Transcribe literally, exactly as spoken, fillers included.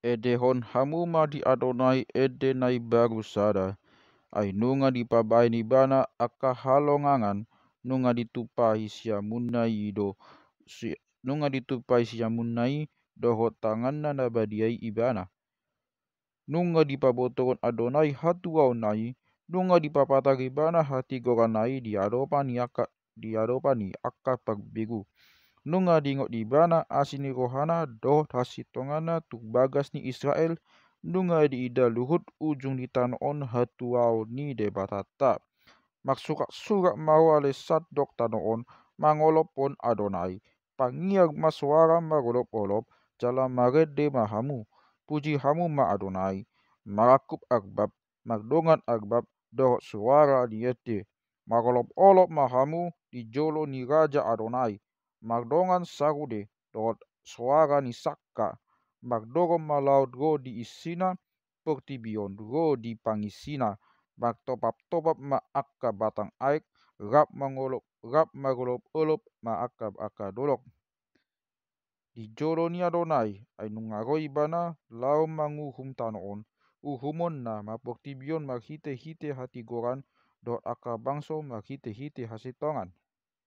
Endehon hamu ma di Adonai ende na imbaru sada. Ai nunga dipabaen ibana angka halongangan, nunga ditumpahi siamunna i do, si, nunga ditumpahi siamunna i dohot tanganna na badia i ibana. Nunga dipabotohon Adonai hatuaonna i, nunga dipapatar ibana hatigoranna i di adopan ni angka, di adopan ni angka parbegu. Nunga diingot ibana asi ni rohana dohot hasintonganna tu bagas ni Israel, nunga diida luhut ujung ni tano on hatuaon ni Debatanta. Marsuraksurak ma roha ni Sadok tano on, mangolophon Adonai. Pangiar ma soara marolopolop, jala marende ma hamu. Puji hamu ma Adonai. Marangkup arbab, mardongan arbab dohot soara ni ende. Marolopolop ma hamu di jolo ni Raja Adonai. Mardongan sarude dohot soara ni sangka. Mardongan ma laut ro di isina, portibi on ro di pangisina. Martopaptopap ma angka batang aek, rap mangolop, rap marolopolop ma angka, angka dolok. Di jolo ni Adonai, ai nunga ro ibana laho manguhum tano on. Uhumonna ma portibi on marhitehite hatigoran dohot angka bangso marhitehite hasintongan.